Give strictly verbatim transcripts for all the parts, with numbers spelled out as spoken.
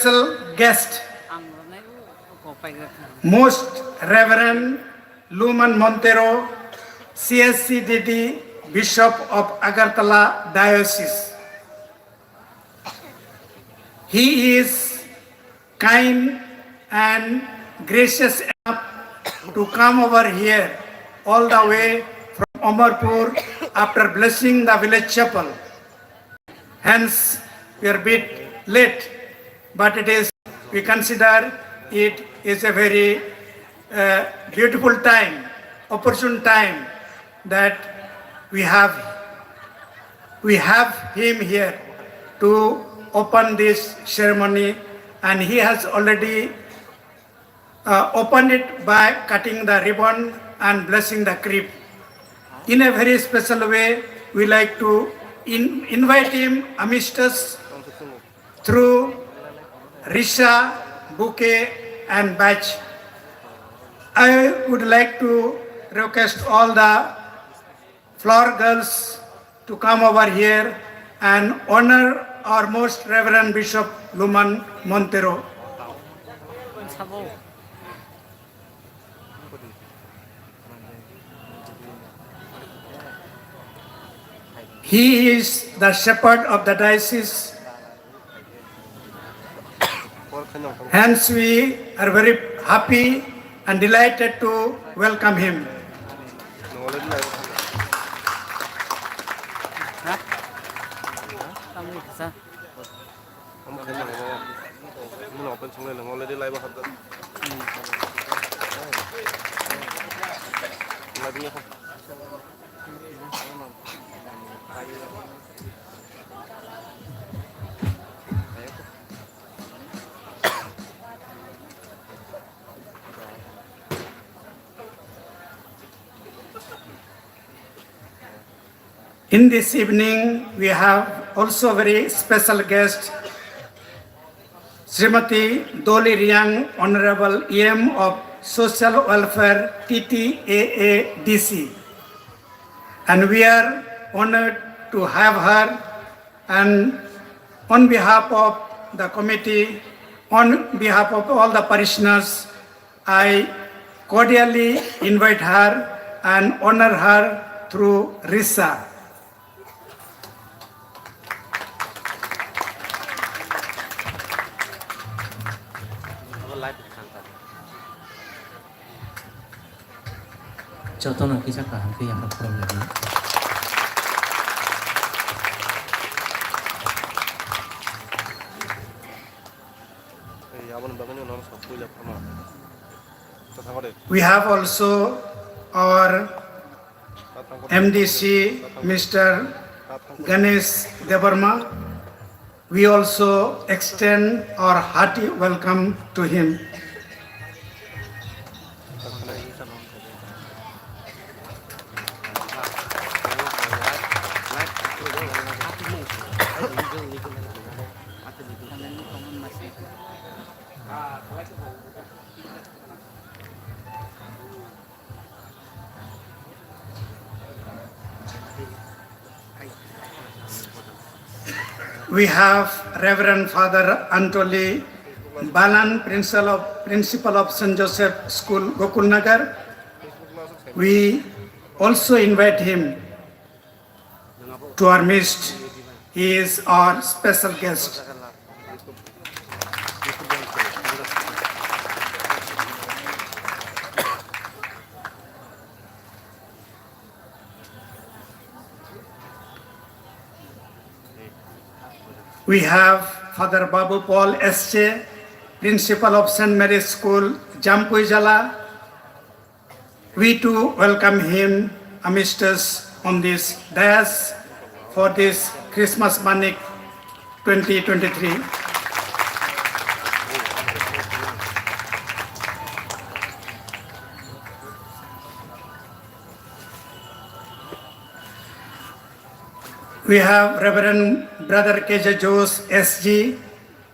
special guest, Most Reverend Luman Montero, C S C D D, Bishop of Agartala Diocese. He is kind and gracious enough to come over here all the way from Amarpur after blessing the village chapel. Hence, we are a bit late, but it is, we consider it is a very, uh, beautiful time, opportune time that we have, we have him here to open this ceremony, and he has already uh, opened it by cutting the ribbon and blessing the grape. In a very special way, we like to in-, invite him amidst us through risa, bouquet, and badge. I would like to request all the flower girls to come over here and honor our Most Reverend Bishop Luman Montero. He is the shepherd of the diocese. Hence, we are very happy and delighted to welcome him. In this evening, we have also very special guest, Srimati Dolly Riang, Honorable E M of Social Welfare, T T A A D C. And we are honored to have her. And on behalf of the committee, on behalf of all the parishioners, I cordially invite her and honor her through risa. Jotono kisa kaham khe yaphar khorang laidi. Ei, aboni bagwi no norok puila phano. We have also our M D C, Mister Ganesh Debbarma. We also extend our hearty welcome to him. We have Reverend Father Antoli Balan, Principal of, Principal of Saint Joseph School, Gokulnagar. We also invite him to our midst. He is our special guest. We have Father Babu Paul S J, Principal of Saint Mary's School, Jampuijala. We too welcome him amidst us on this dais for this Christmas Manik twenty twenty-three. We have Reverend Brother K J Jose S G,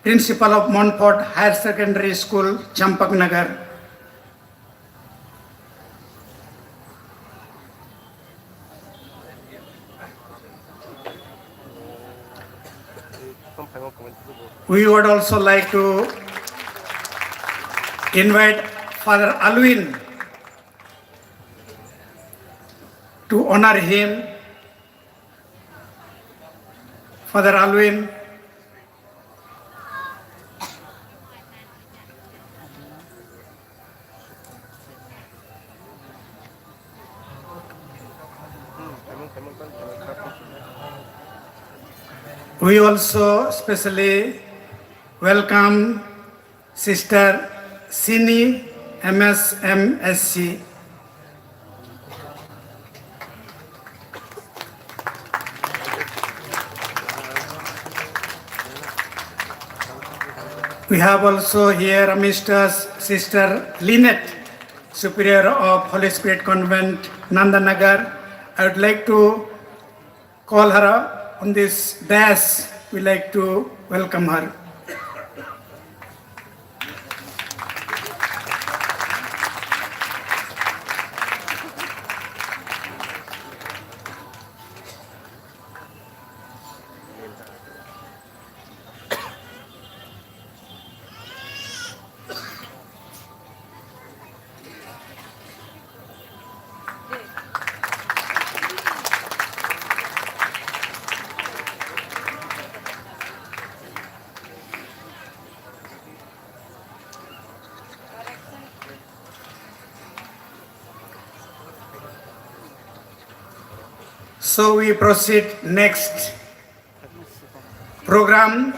Principal of Montfort Higher Secondary School, Champaknagar. We would also like to invite Father Alwin to honor him. Father Alwin. We also specially welcome Sister Sini, M S, M S C. We have also here amidst us Sister Lynette, Superior of Holy Spirit Convent, Nandanagar. I would like to call her up on this dais. We like to welcome her. So we proceed next program,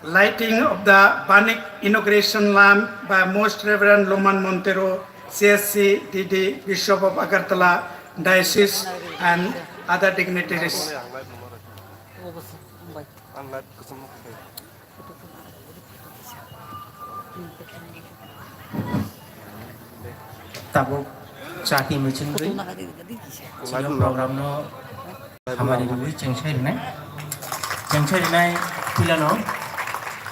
lighting of the Banik inauguration lamp by Most Reverend Loman Montero, C S C D D, Bishop of Agartala Diocese, and other dignitaries. Tabuk chati muchungwi chini program no hamari rwi chengsai rwnai. Chengsai rwnai puilano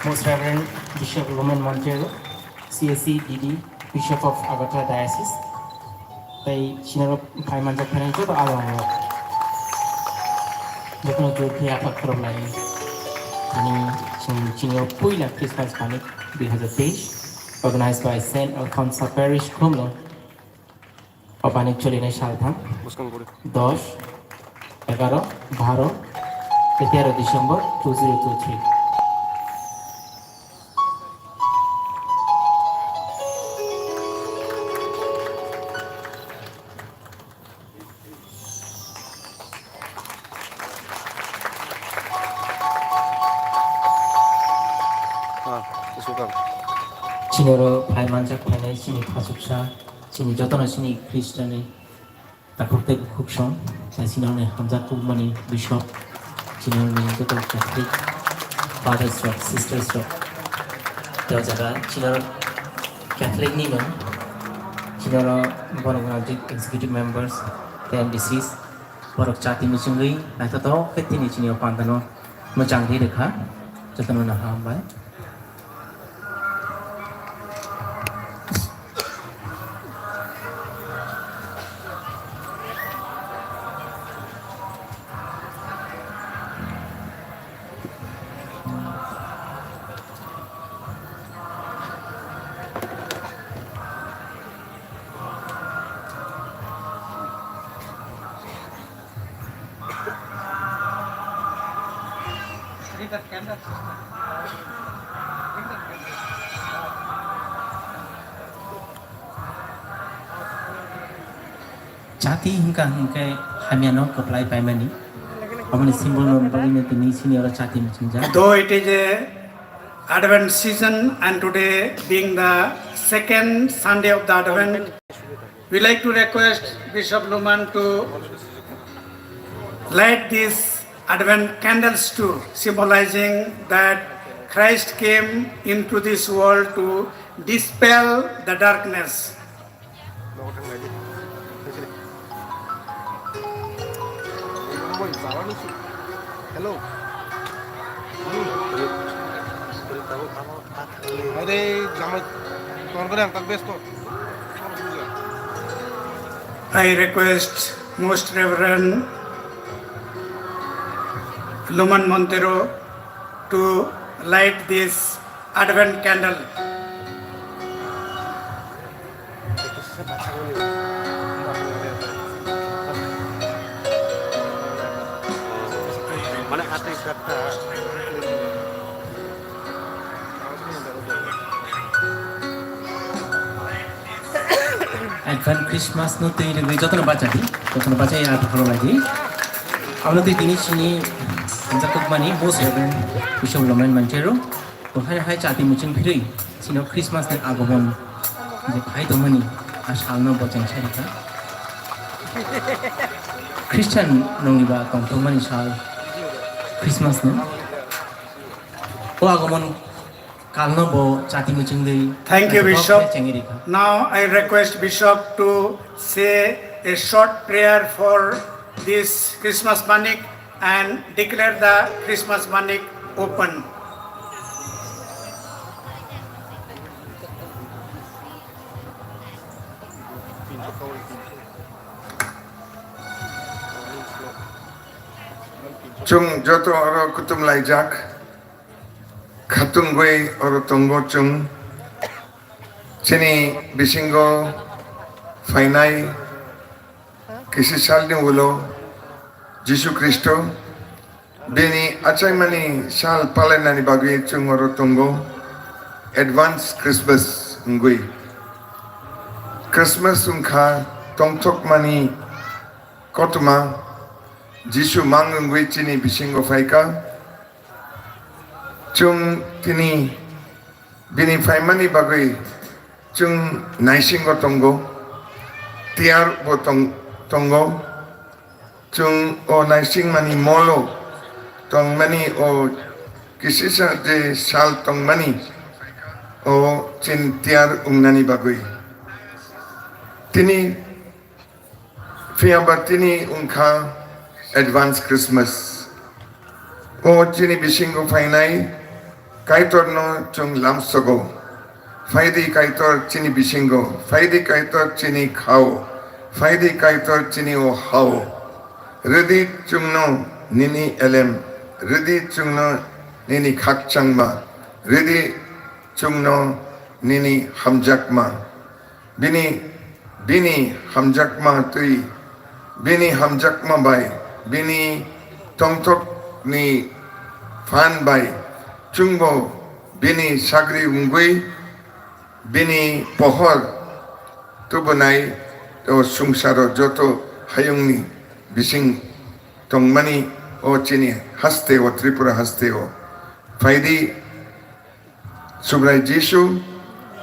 Most Reverend Bishop Roman Montero, C S C D D, Bishop of Agartala Diocese, tei chini oro phai manjak phainai joto arono jotono jor khe yaphak khoroknai. Ani chwng chini o puila Christmas Banik dui hazar teis, organized by Saint Alphonsa Parish, Khumlung. O Banik cholinai saltham, dos, egaro, baro, tei tero December two zero two three. Ah, isukang. Chini oro phai manjak phainai chini khachuksa, chini jotono chini Khristoni takhuk tei bukhuk song, tei chini oro hamjak kubumani bishop, chini oro joto Catholic fathers rok, sisters rok. Tei o jaga chini oro Catholic ni no, chini oro borok rok executive members, tei M D Cs. Borok chati muchungwi naithotok khe tini chini o pantano mwchang ri rwkha. Jotono no hambai. Chati hingka hingke hamyano kwplai paimani. Aboni symbol no bagwino tini sini oro chati muchungjak. Though it is a Advent season and today being the second Sunday of the Advent, we like to request Bishop Luman to light these Advent candles too, symbolizing that Christ came into this world to dispel the darkness. Hello. Are, jamai, tor kore ang tak besto. I request Most Reverend Luman Montero to light this Advent candle. Advent Christmas no twi rwgwi jotono bacha di, jotono bacha ya thoro lagi. Amo twi tini sini hamjakmani most Reverend Bishop Lomen Manchero. To hai hai chati muchung phirwi sino Christmas ni agomon je phai tongmani a salno bo cheng sai rikha. Christian nongni ba tongthokmani sal Christmas no. O agomon kalno bo chati muchung dei. Thank you, Bishop. Chengwi rikha. Now I request Bishop to say a short prayer for this Christmas manik and declare the Christmas manik open. Chwng joto oro kutum laijak, khatungwi oro tongo chwng. Chini bisingo phainai kisi salni ulo Jisu Khristo bini achaimani sal palainani bagwi chwng oro tongo, advance Christmas wngwi. Christmas wngkha tongthokmani kothoma, Jisu mang wngwi chini bisingo phaikha. Chwng tini bini phaimani bagwi chwng naisingo tongo, tiyar bo tong-, tongo. Chwng o naisingmani molo tongmani, o kisisa je sal tongmani, o chini tiyar wngnani bagwi. Tini Phiya ba tini wngkha advance Christmas. O chini bisingo phainai Kaitorno chwng lamsogo. Phaidi Kaitor chini bisingo, phaidi Kaitor chini khao, phaidi Kaitor chini o hao. Rwdi chwngno nini elem, rwdi chwngno nini khakchangma, rwdi chwngno nini hamjakma. Bini, bini hamjakma twi, bini hamjakma bai, bini tongthokni phan bai chwngbo bini sagri wngwi bini pohor tubunai o sungsaro joto hayungni bising tongmani o chini haste o Tripura haste o. Phaidi Subrai Jisu,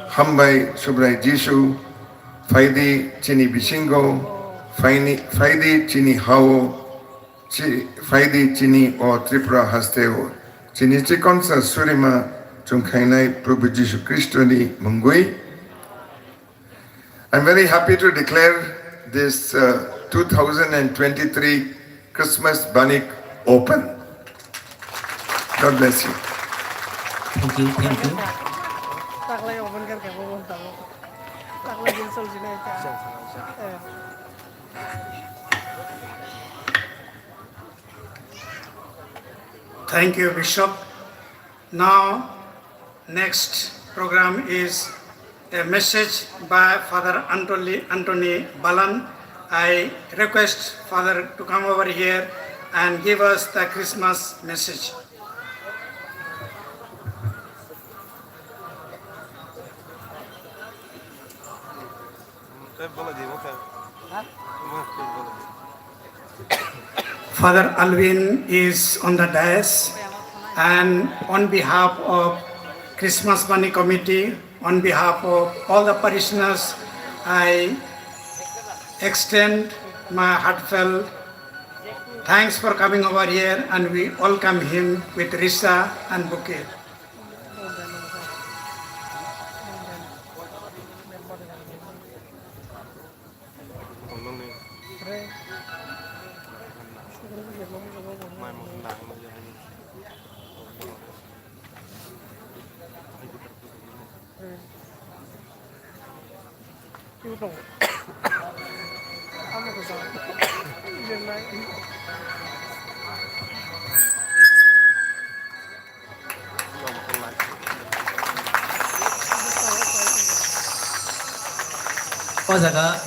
hambai Subrai Jisu, phaidi chini bisingo, phaini-, phaidi chini hao, chi-, phaidi chini o Tripura hasteo, chini chikonsa surima chwng khainai Prabhu Jisu Khristoni mungwi. I'm very happy to declare this, uh, two thousand twenty-three Christmas Banik open. God bless you. Thank you, thank you. Thank you, Bishop. Now, next program is a message by Father Anthony, Anthony Balan. I request Father to come over here and give us the Christmas message. Father Alvin is on the dais, and on behalf of Christmas Money Committee, on behalf of all the parishioners, I extend my heartfelt thanks for coming over here, and we welcome him with risa and bouquet. O jaga.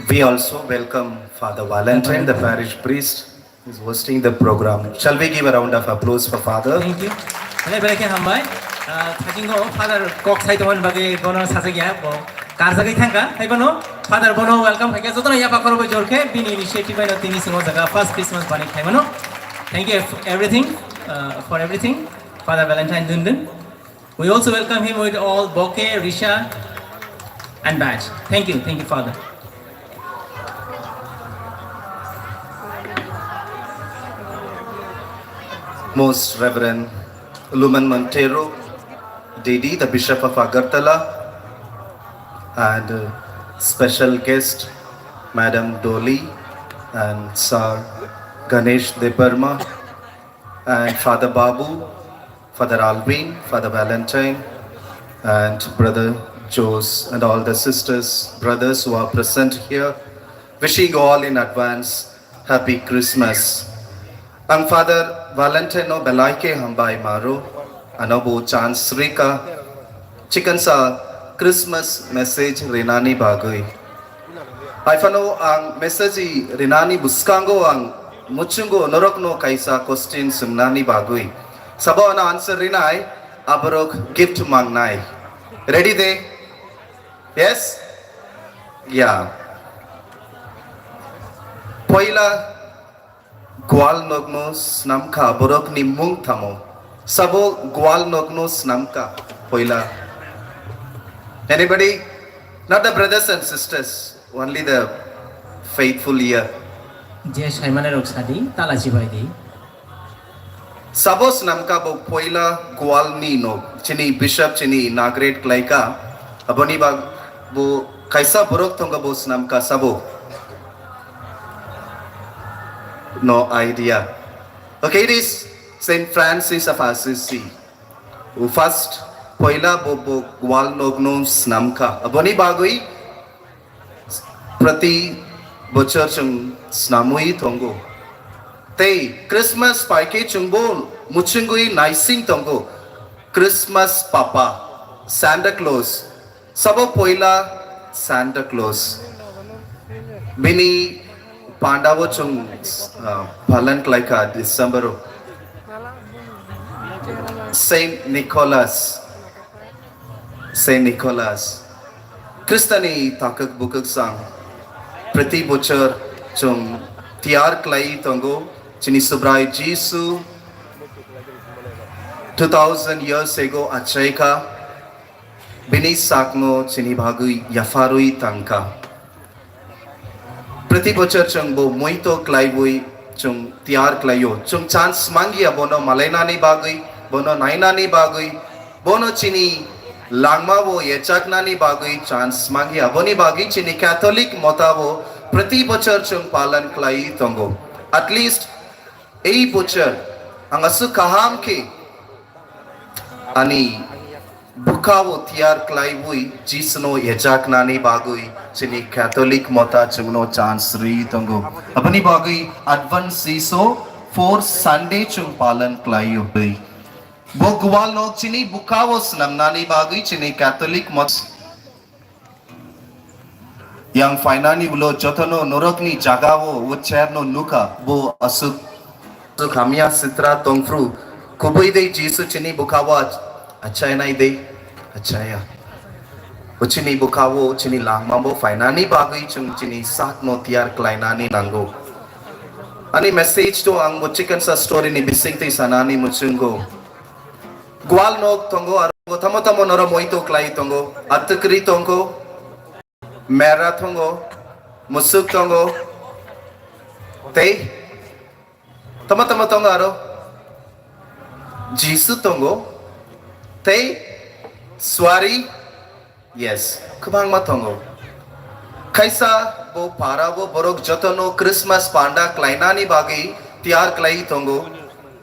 We also welcome Father Valentine, the parish priest, who is hosting the program. Shall we give a round of applause for Father? Thank you. Belai belai khe hambai. Ah, thakingo Father kok sai tongmani bagwi bono sajak ya, bo karjagwi thangkha. Hai bono Father bono welcome khaikha. Jotono yapha khoro bai jor khe bini initiative bai no tini singo jaga first Christmas bani khai mano. Thank you for everything, uh, for everything, Father Valentine Dundun. We also welcome him with all bouquet, risha, and badge. Thank you, thank you, Father. Most Reverend Lumen Montero, D D, the Bishop of Agartala, and uh, special guest, Madam Dolly and Sir Ganesh Debbarma, and Father Babu, Father Alvin, Father Valentine, and Brother Jose, and all the sisters, brothers who are present here. Wishing you all in advance Happy Christmas. Ang Father Valentine no belai khe hambai maro, ano bo chance rika, chikansa Christmas message rinani bagwi. Hai phano ang message rinani bwskango ang muchungo norokno kaisa question swngnani bagwi. Sabo ano answer rinai, aborok gift mangnai. Ready de? Yes? Ya. Poila gwal nokno snamkha borokni mung tamo? Sabo gwal nokno snamkha poila? Anybody? Not the brothers and sisters, only the faithful here. Je saimane rok sadi, tala chibai di. Sabo snamkha bo poila gwalni nok, chini bishop chini inaugurate khlaikha, aboni bag bo kaisa borok thongkha bo snamkha sabo. No idea. Okay, it is Saint Francis of Assisi. Who first poila bo bo gwal nokno snamkha. Aboni bagwi prati bochor chwng snamwi tongo. Tei Christmas paikhe chwngbo muchungwi naising tongo. Christmas Papa, Santa Claus, sabo poila Santa Claus. Bini pandao chwng, ah, palan khlaikha December o. Saint Nicholas. Saint Nicholas, Khristani takhuk bukhuk sang, prati bochor chwng tiyar khlai tongo, chini Subrai Jisu two thousand years ago achaikha, bini sakno chini bagwi yapharwi tangkha. Prati bochor chwng bo muito khlaiwi chwng tiyar khlaio. Chwng chance mangya bono malainani bagwi, bono nainani bagwi, bono chini langma bo yechaknani bagwi chance mangya. Boni bagwi chini Catholic mota bo prati bochor chwng palan khlai tongo. At least ei bochor ang aswk kaham khe ani bwkhao tiyar khlaiwi Jisuno ejaknani bagwi chini Catholic mota chwngno chance rwi tongo. Aboni bagwi advance Jisu four Sunday chwng palan khlaio. Bo gwal nok chini bwkhao swnamnani bagwi chini Catholic mot Yang phainani ulo jotono norokni jagao o chair no nukha, bo aswk, aswk hamya sitra tongphru, kubui de Jisu chini bwkhao ach-, achainai de, achaya. O chini bwkhao chini langma bo phainani bagwi chwng chini sakno tiyar khlainani nango. Ani message to ang bo chikansa story ni bisingtwi sanani muchungo. Gwal nok tongo aro tamo tamo noro moito khlai tongo, atwkri tongo, mera tongo, musuk tongo, tei tamo tamo tongo aro Jisu tongo, tei suari. Yes, kwbangma tongo. Kaisa bo para o borok jotono Christmas panda khlainani bagwi tiyar khlai tongo.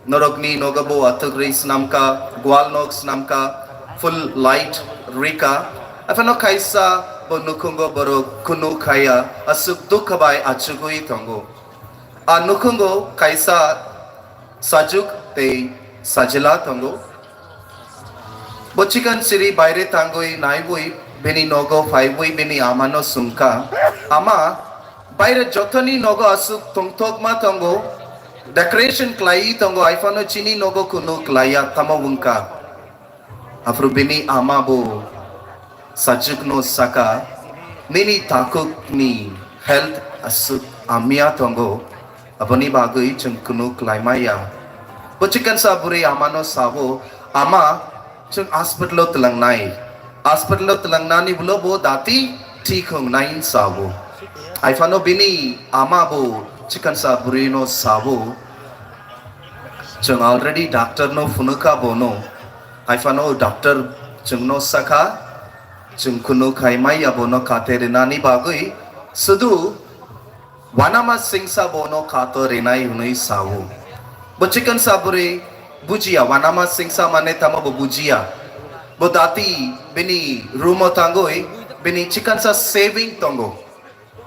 Norokni nogo bo atwkrwi swnamkha, gwal nok swnamkha, full light rika. Aphano kaisa bo nukhungo borok kunu khaya, aswk dukha bai achugwi tongo. A nukhungo kaisa sajuk tei sajila tongo. Bo chikan siri baire tangwi naiwi bini nogo phaiwi bini amano sungkha, "Ama, baire jothoni nogo aswk tongthokma tongo, decoration klaiwi tongo, aifano chini nogo kunu klaiya, tamo wngkha?" Aphuru bini ama bo sajukno saka, "Nini takhukni health aswk amya tongo, aboni bagwi chwng kunu klaimaya." Bo chikansa bwrwi amano sabo, "Ama, chwng hospital-o twlangnai. Hospital-o twlangnani ulo bo dati thik wngnai," sabo. Aifano bini ama bo chikansa bwrwino sabo, "Chwng already doctor-no phunukha bono. Aifano doctor chwngno sakha, chwng kunu khaimaya bono kate rinani bagwi, sudu wanama singsa bono kato rinai," hwnwi sao. Bo chikansa bwrwi bujiya, wanama singsa mane tamo bo bujiya. Bo dati bini room-o tangwi bini chikansa saving tongo.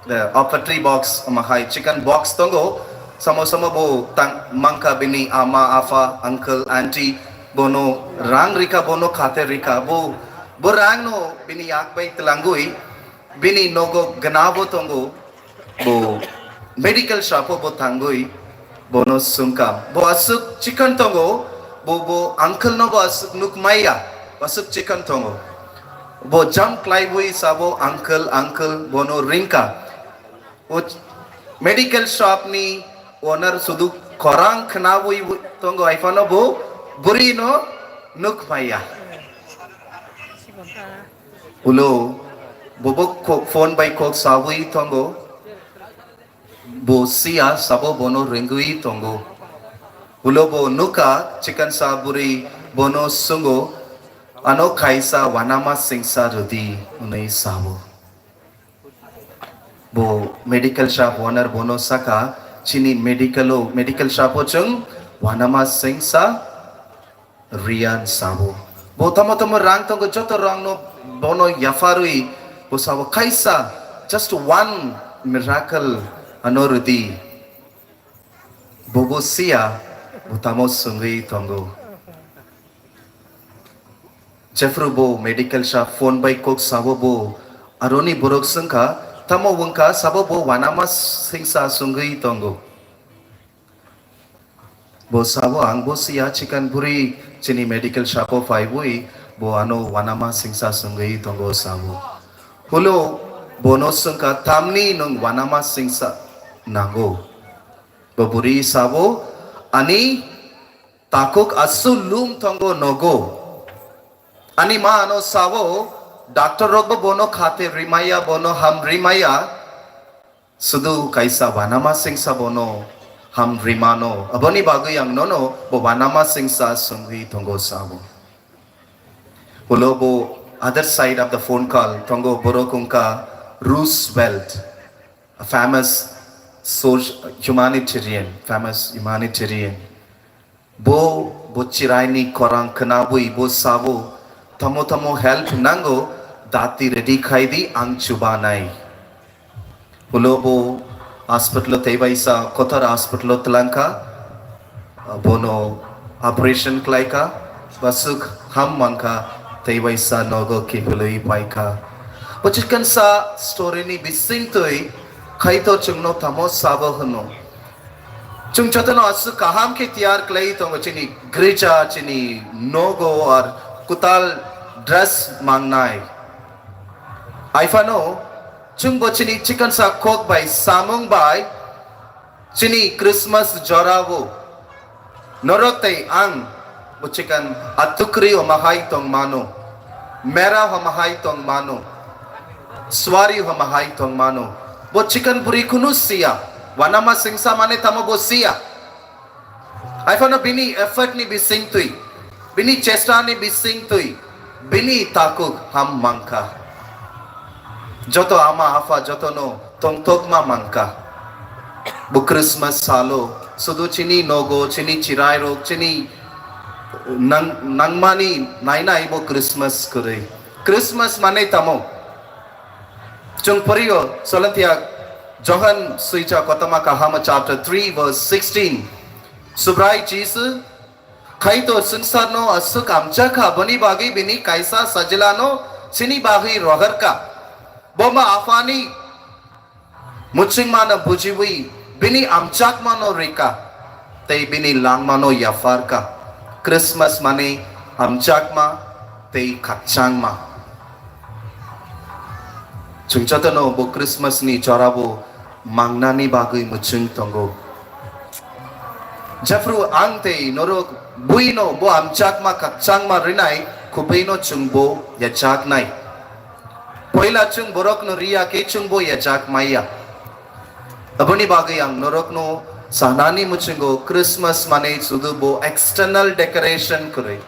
The offertory box, omo hai chicken box tongo. Samo samo bo tang mangkha bini ama, apha, uncle, auntie, bono rang rika, bono kate rika. Bo, bo rang no bini yak bai tlangwi, bini nogo gna bo tongo. Bo medical shop o bo tangwi, bono sungkha. Bo aswk chicken tongo, bo, bo uncle no bo aswk nukmaya, aswk chicken tongo. Bo jump klaiwi sabo, "Uncle, uncle," bono ringkha. O medical shop ni owner sudu khorang khnawi tongo, aifano bo bwrwi no nukmaya. Ulo, bo bo kho-, phone bai kok sawi tongo. Bo siya sabo bono ringwi tongo. Ulo bo nukha chikansa bwrwi bono sungo, "Ano kaisa wanama singsa rwdi," hwnwi sao. Bo medical shop owner bono saka, "Chini medical o, medical shop o chwng wanama singsa riya," sabo. Bo tamo tamo rang tongo, joto rang no bono yapharwi bo sabo, "Kaisa, just one miracle ano rwdi." Bobo siya, bo tamo sungwi tongo. Jephru bo medical shop phone bai kok sabo bo, aroni borok sungkha, tamo wngkha sabo bo wanama singsa sungwi tongo. Bo sabo, "Ang bo siya, chikan buri chini medical shop o phaiwi bo ano wanama singsa sungwi tongo," sabo. Hulo bono sungkha, "Tamni nwng wanama singsa nango?" Bo buri sabo, "Ani takhuk asu lum tongo nogo. Ani ma ano sabo, doctor rok bo bono khate rimaya, bono ham rimaya. Sudu kaisa wanama singsa bono ham rimano. Aboni bagwi ang nono bo wanama singsa sungwi tongo," sabo. Ulo bo other side of the phone call tongo borok wngkha Roosevelt, a famous soc-, humanitarian, famous humanitarian. Bo, bo chiraini khorang khnawi bo sabo, "Tamo tamo help nango, dati ready khai di, ang chubanai." Ulo bo hospital o teibaisa, kotor hospital o tlangkha, bono operation khlaikha, basuk ham mankha, teibaisa nogo kiphilwi paikha. Bo chikansa story ni bisingtwi khaito chwngno tamo sabo hwno. Chwng jotono aswk kaham khe tiyar khlai tongo chini girja, chini nogo ar kwtal dress mangnai. Haiphano chwngbo chini chikansa kok bai samung bai chini Christmas jorao norok tei ang bo chikan atukri homa hai tong mano, mera homa hai tong mano, suari homa hai tong mano. Bo chikan buri kunu siya, wanama singsa mane tamo bo siya. Haiphano bini effort ni bisingtwi, bini chesta ni bisingtwi, bini takuk ham mankha. Joto ama apha jotono tongthokma mankha. Bo Christmas salo sudu chini nogo, chini chirairok, chini nang-, nangmani nainai bo Christmas kwrwi. Christmas manwi tamo? Chwng phorio Solonthia Johan swicha kotoma kahama chapter three verse sixteen. Subrai Jisu, kaitor swngcharno aswk amchakha, boni bagwi bini kaisa sajilano chini bagwi rohorkha. Bo ma Aphani muchungmano bujiwi bini amchakmano rika tei bini langmano yapharka. Christmas mane amchakma tei khakchangma. Chwng jotono bo Christmas ni jorabo mangnani bagwi muchung tongo. Jephru ang tei norok buino bo amchakma khakchangma rinai, kubuino chwngbo yajaknai. Poila chwng borokno riya khe chwngbo yajak maya. Aboni bagwi ang norokno sanani muchungo Christmas mane sudu bo external decoration kwrwi.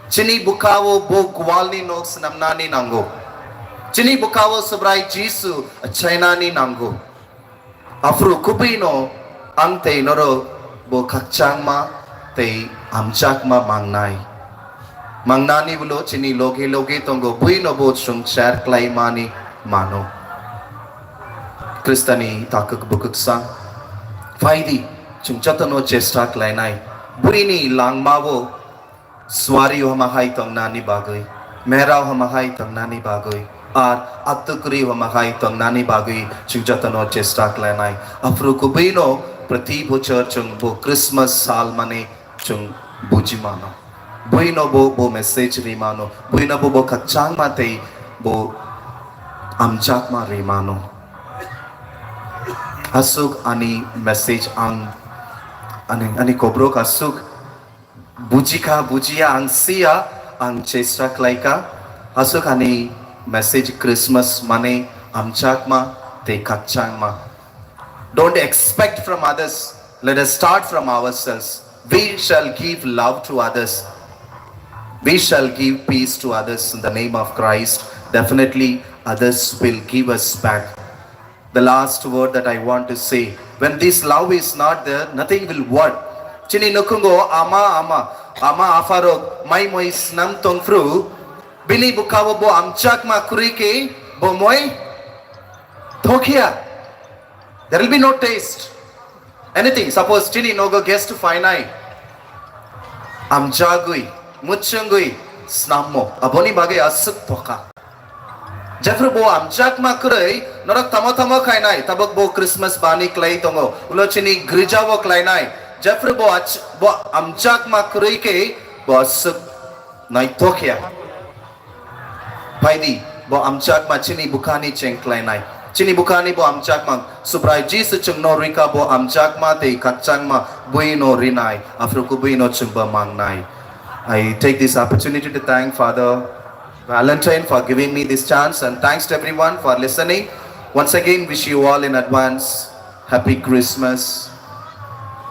Chini bwkhao bo gwalni nok swnamnani nango. Chini bwkhao Subrai Jisu chainani nango. Aphuru kubuino ang tei norok bo khakchangma tei amchakma mangnai. Mangnani ulo chini loge loge tongo, buino bo chwng share khlaimani mano. Khristani takhuk bukhuk sang. Phaidi, chwng jotono chesta khlainai. Buini langmao suari hama hai tongnani bagwi, merao hama hai tongnani bagwi, ar atukri hama hai tongnani bagwi chwng jotono chesta khlainai. Aphuru kubuino proti bochor chwng bo Christmas sal mane chwng buji mano. Buino bo, bo message ri mano. Buino bo, bo khakchangma tei bo amchakma ri mano. Aswk ani message ang, ani, ani kobrok aswk bujikha, bujiya, ang siya, ang chesta khlaikha. Aswk ani message Christmas mane amchakma tei khakchangma. Don't expect from others. Let us start from ourselves. We shall give love to others. We shall give peace to others in the name of Christ. Definitely, others will give us back. The last word that I want to say, when this love is not there, nothing will work. Chini nukhungo ama, ama, ama afarok mai moi snam tongphru, bini bwkhao bo amchakma kwrwi khe bo moi thokya. There will be no taste. Anything, suppose chini nogo guest phainai, amjagwi, muchungwi, snammo, aboni bagwi aswk thokha. Jephru bo amchakma kwrwi, norok tamo tamo khainai, tabuk bo Christmas bani klai tongo, ulo chini girjao klainai, jephru bo ach-, bo amchakma kwrwi khe, bo aswk naithokya. Phaidi, bo amchakma chini bwkhani cheng khlainai. Chini bwkhani bo amchakma. Subrai Jisu chwngno rika bo amchakma tei khakchangma buino rinai. Aphuru kubuino chwngba mangnai. I take this opportunity to thank Father Valentine for giving me this chance, and thanks to everyone for listening. Once again, wish you all in advance Happy Christmas.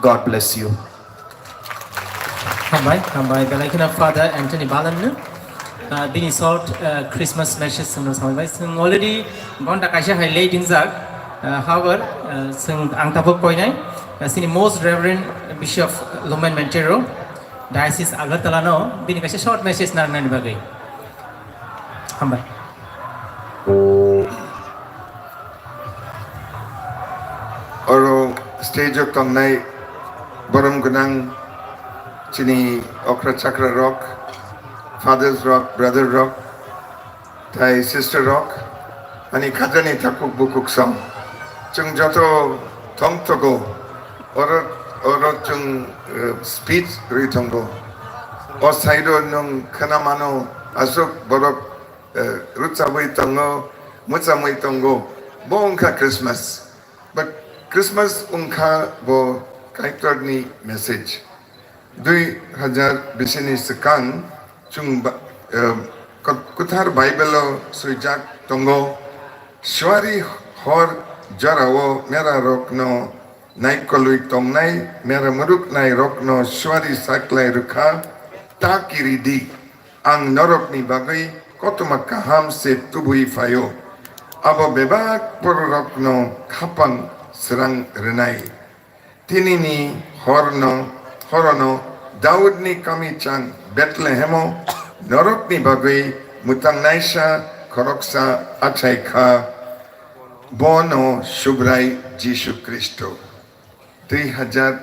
God bless you. Hambai, hambai, belai kheno Father Anthony Balan no. Ah, bini short, ah, Christmas message sengno samai bai. Seng already gonta kaisa hai late injak. Ah, however, ah, seng ang tabuk koinai. Ah, sini Most Reverend Bishop Lumen Montero, Diocese Agartala no, bini kaisa short message nang nani bagwi. Hambai. Oro stage o tongnai borom gwnang chini okra chakra rok, fathers rok, brother rok, tai sister rok, ani khajani takhuk bukhuk song. Chwng joto thong togo, oro, oro chwng, eh, speech rwi tongo. O side o nwng khna mano, aswk borok, eh, rwchabwi tongo, mwchamwi tongo. Bo wngkha Christmas. But Christmas wngkha bo Kaitorni message. Dui hajar bisini swkang chwng ba-, eh, Kwt-, Kwthar Bible-o swijak tongo, "Suari hor jorao merarokno naikolwi tongnai, mera mwrwknairokno suari saklai rwkha, ta kiridi, ang norokni bagwi kothoma kaham se tubui phaio. Abo bebak bororokno khapang srang rwnai." Tinini horno, horono Daudni kami chang Bethlehemo norokni bagwi mwtangnaisa khoroksa achai kha, bono Subrai Jisu Khristo. Twi hajar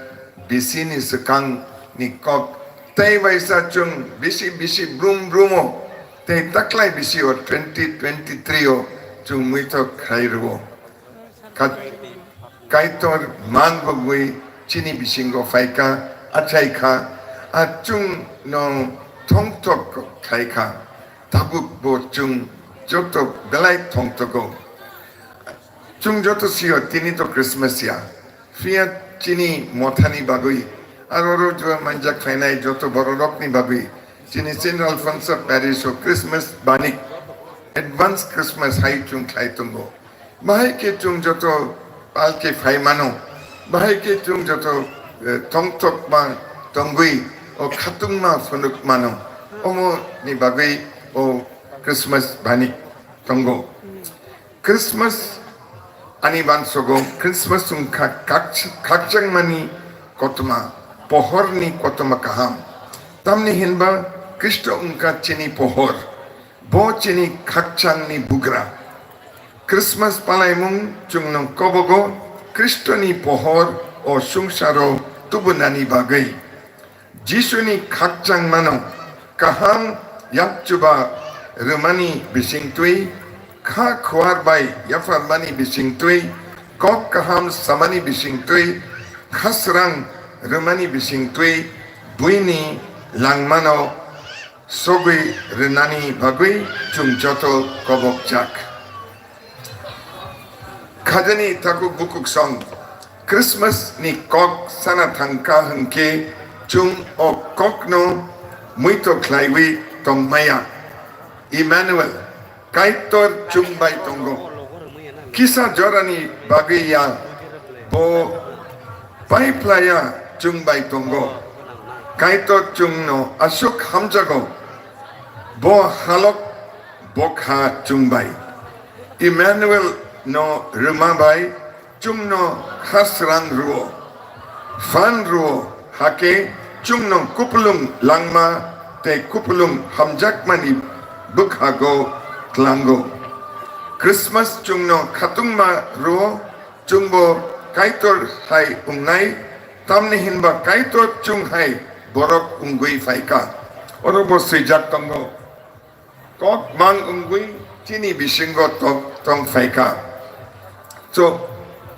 B C ni swkang ni kok tei waisa chwng bisi bisi brum brumo tei taklai bisi o twenty twenty-three o chwng muitok khai rwo. Ka-, Kaitor mang bwgwi chini bisingo phaikha, achai kha, a chwng no thongthok khai kha. Tabuk bo chwng joto belai thongthogo. Chwng joto sio tini to Christmas ya. Phiya chini mothani bagwi, aro ro jua manjak phainai joto bororokni bagwi, chini Saint Alphonsus Parish o Christmas bani, advance Christmas hai chwng khlai tongo. Bahai khe chwng joto palke phai mano, bahai khe chwng joto, eh, thongthok ma tongwi o khatungma phunuk mano. Omo ni bagwi o Christmas bani tongo. Christmas ani bansogo, Christmas wngkha kak-, khakchangmani kothoma, pohorni kothoma kaham. Tamni hinba Khristo wngkha chini pohor, bo chini khakchangni bugra. Christmas palaimung chwngno kobogo Khristoni pohor o sungsaro tubunani bagwi. Jisuni khakchangmano kaham yakchuba rwmani bisingtwi, kha khuar bai yapharmani bisingtwi, kok kaham samani bisingtwi, khasrang rwmani bisingtwi, buini langmano sogwi rwnani bagwi chwng joto kobokjak. Khajani takhuk bukhuk song Christmas ni kok sana thangkha hwnkhe chwng o kokno muito khlaiwi tongmaya. Emmanuel, Kaitor chwng bai tongo. Kisa jorani bagwi ya bo paiphlaya chwng bai tongo. Kaitor chwngno aswk hamjago. Bo halok bokha chwng bai. Emmanuel no rwma bai chwngno khasrang rwo, phan rwo, hakhe chwngno kupulung langma tei kupulung hamjakmani bwkhago tlango. Christmas chwngno khatungma rwo, chwngbo Kaitor hai wngnai, tamni hinba Kaitor chwng hai borok wngwi phaikha. Oro bo swijak tongo. Kok mang wngwi chini bisingo tok tong phaikha. So,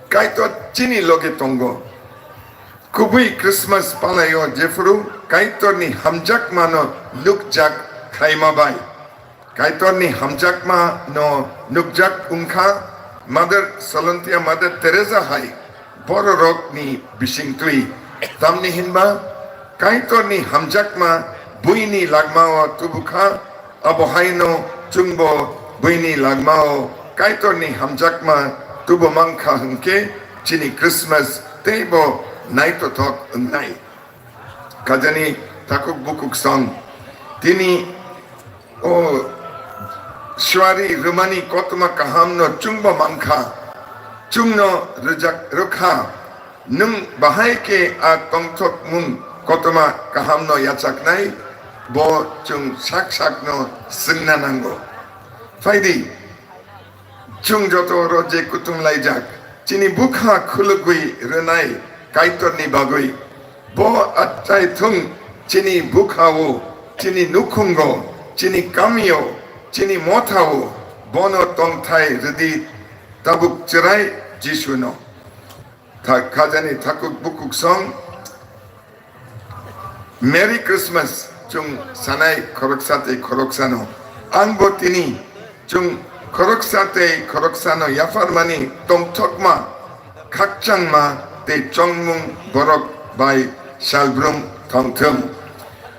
Kaitor chini loge tongo. Kubui Christmas palaio jephuru Kaitorni hamjakmano nukjak khlaima bai. Kaitorni hamjakmano nukjak wngkha Mother Solonthiya, Mother Teresa hai bororokni bisingtwi. Tamni hinba Kaitorni hamjakma buini lagmao tubukha, abo haino chwngbo buini lagmao Kaitorni hamjakma tubu mankha hwnkhe chini Christmas teibo naithothok wngnai. Khajani takhuk bukhuk song. Tini o suari rwmani kothoma kahamno chwngbo mankha. Chwngno rwjak rwkha. Nwng bahai khe a tongthokmung kothoma kahamno yachaknai, bo chwng sak sakno swngna nango. Phaidi, chwng joto oro je kutung laijak, chini bwkha khulugwi rwnai Kaitorni bagwi. Bo achai thung chini bwkhao, chini nukhungo, chini kamio, chini mothao, bono tongthai rwdi tabuk chwrai Jisuno. Tha-, khajani thakhuk bukhuk song. Merry Christmas chwng sanai khoroksa tei khoroksano. Ang bo tini chwng khoroksa tei khoroksano yapharmani tongthokma, khakchangma tei chongmung borok bai salbrum thongthwng.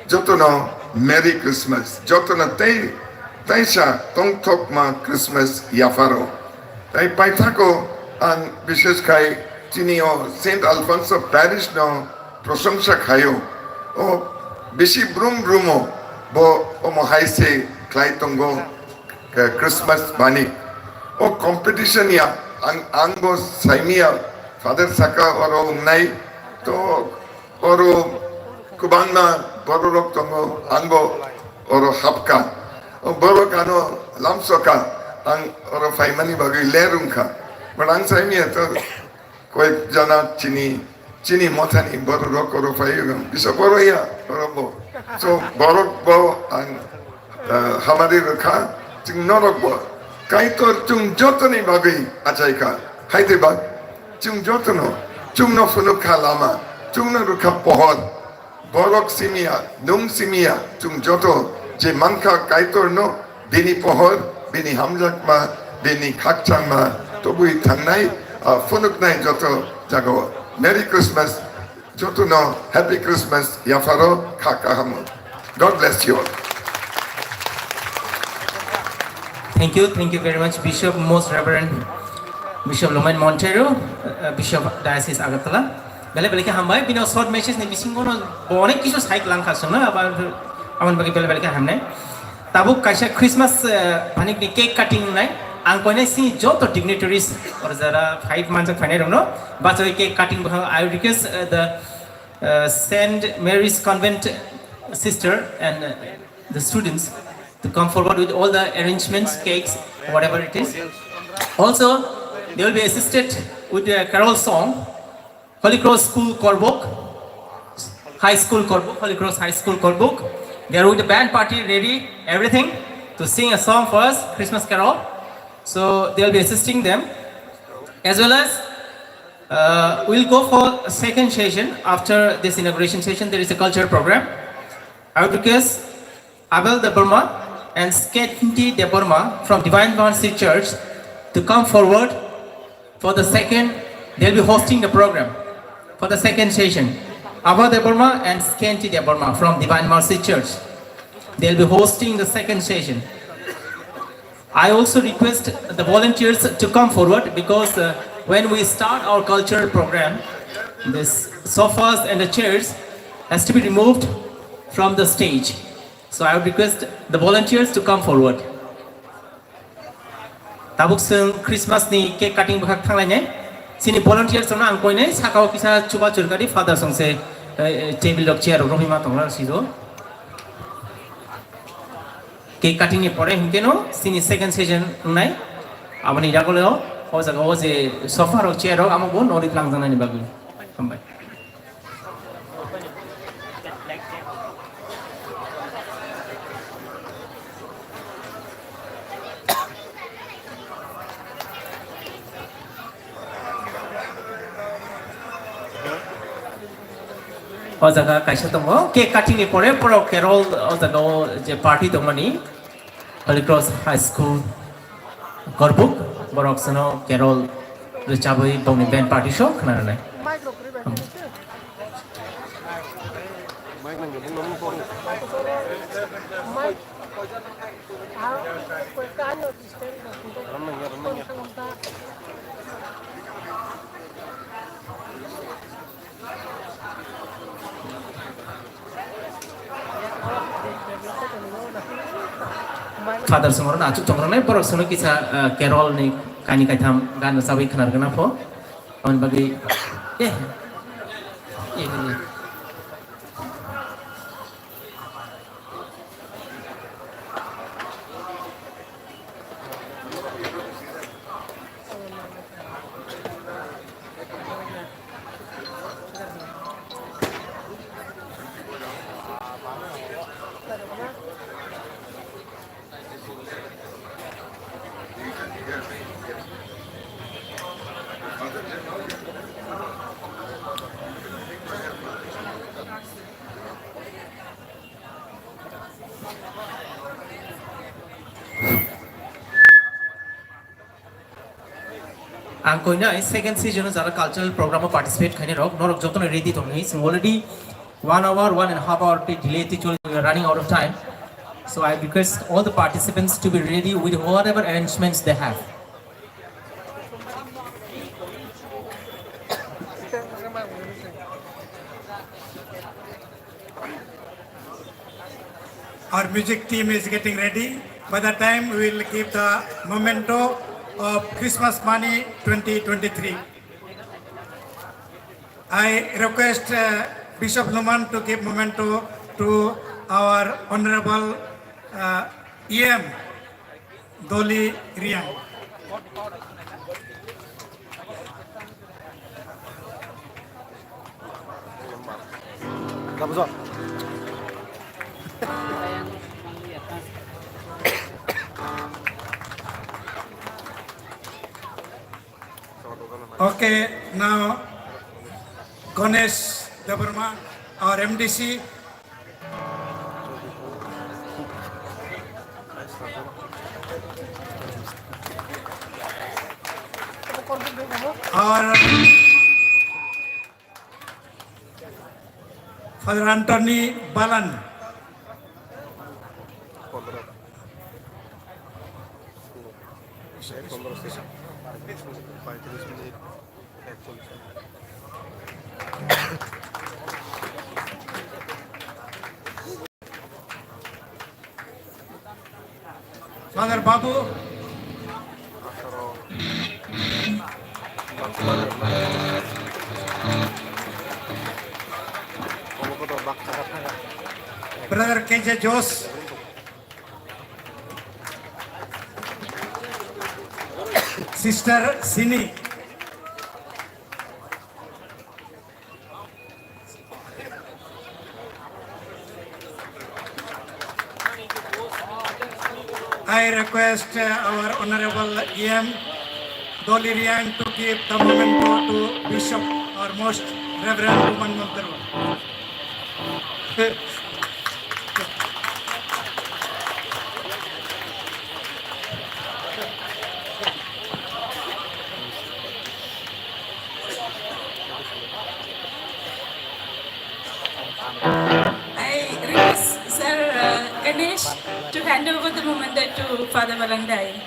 Jotono Merry Christmas, jotono tei taisa tongthokma Christmas yapharo. Tai paithako ang bishesh khai chini o Saint Alfonso Parish no prosongsa khaio. O bisi brum brumo bo omo hai se khlai tongo, eh, Christmas bani. O competition ya ang, ang bo saimia Father saka oro wngnai to oro Kwbangma bororok tongo, angbo oro hapkha. O borok ano lamsoka, ang oro phaimani bagwi ler wngkha. But ang saimya to koyek jona chini, chini mothani bororok oro phaiwi bisa boro ya, borok bo. So borok bo ang, eh, hamari rwkha, chwng norok bo. Kaitor chwng jotoni bagwi achaikha. Haide ba, chwng jotono, chwngno phunukha lama, chwngno rwkha pohor. Borok simiya, nung simiya, chwng joto je mankha Kaitorno, bini pohor, bini hamjakma, bini khakchangma tubui thangnai, ah, phunuknai joto jagao. Merry Christmas, jotono Happy Christmas, yapharo kha kahamo. God bless you all. Thank you, thank you very much, Bishop, Most Reverend Bishop Lomain Montero, uh, Bishop Diocese Agartala. Belai belai khe hambai, bini short message ni bisingo no bo onek kisu sai lang kha songno, abo, aboni bagwi belai belai khe hamnai. Tabuk kaisa Christmas, eh, phanik ni cake cutting nai, ang koinai si joto dignitaries, or jara five manjak phainai rokno, bachoi cake cutting bwkhang, I request, uh, the, uh, Saint Mary's Convent sister and, uh, the students to come forward with all the arrangements, cakes, whatever it is. Also, they will be assisted with a carol song. Holy Cross School Korbuk, High School Korbuk, Holy Cross High School Korbuk. They are with the band party ready, everything to sing a song for us, Christmas carol. So they'll be assisting them. As well as, uh, we'll go for a second session. After this inauguration session, there is a culture program. I would request Abel Debbarma and Skenty Debbarma from Divine Mercy Church to come forward for the second. They'll be hosting the program for the second session. Abel Debbarma and Skenty Debbarma from Divine Mercy Church. They'll be hosting the second session. I also request the volunteers to come forward because, uh, when we start our cultural program, this sofas and the chairs has to be removed from the stage. So I would request the volunteers to come forward. Tabuk chwng Christmas ni cake cutting bwkhak thanglainai. Chini volunteers rokno ang koinai sakao kisa chuba churkadi, father songse, eh, eh, table rok chair rok romwi ma tongra sijo. Cake cutting ni pore hinkeno chini second session wngnai. Aboni yagulo o jaga o je sofa rok chair rok amo bo nori tlang janani bagwi. Hambai. O jaga kaisa tongo, cake cutting ni pore poro carol o jaga o je party tongmani, Holy Cross High School Korbuk, borok sano carol rwchabwi bongni band party so khna rwnai. Father songro na achuk chongrang nai borok sono kisa, ah, carol ni kani kaitham gan rwchabwi khnar gana pho. Aboni bagwi, eh, eh, eh. Ang koinai second season o jara cultural program o participate khainai rok, norok jotono ready tongni. Chwng already one hour, one and a half hour tei delay tei choli, we are running out of time. So I request all the participants to be ready with whatever arrangements they have. Our music team is getting ready. By the time we will give the memento of Christmas money twenty twenty-three. I request, uh, Bishop Numan to give memento to our Honorable, uh, E M Doli Riang. Okay, now Ganesh Debbarma, our M D C. Our Father Anthony Balan. Father Babu. Brother K J Josh. Sister Sini. I request, uh, our Honorable E M Doli Riang to give the memento to Bishop, our most Reverend Roman Montero. I request Sir, uh, Ganesh to hand over the memento to Father Balandai.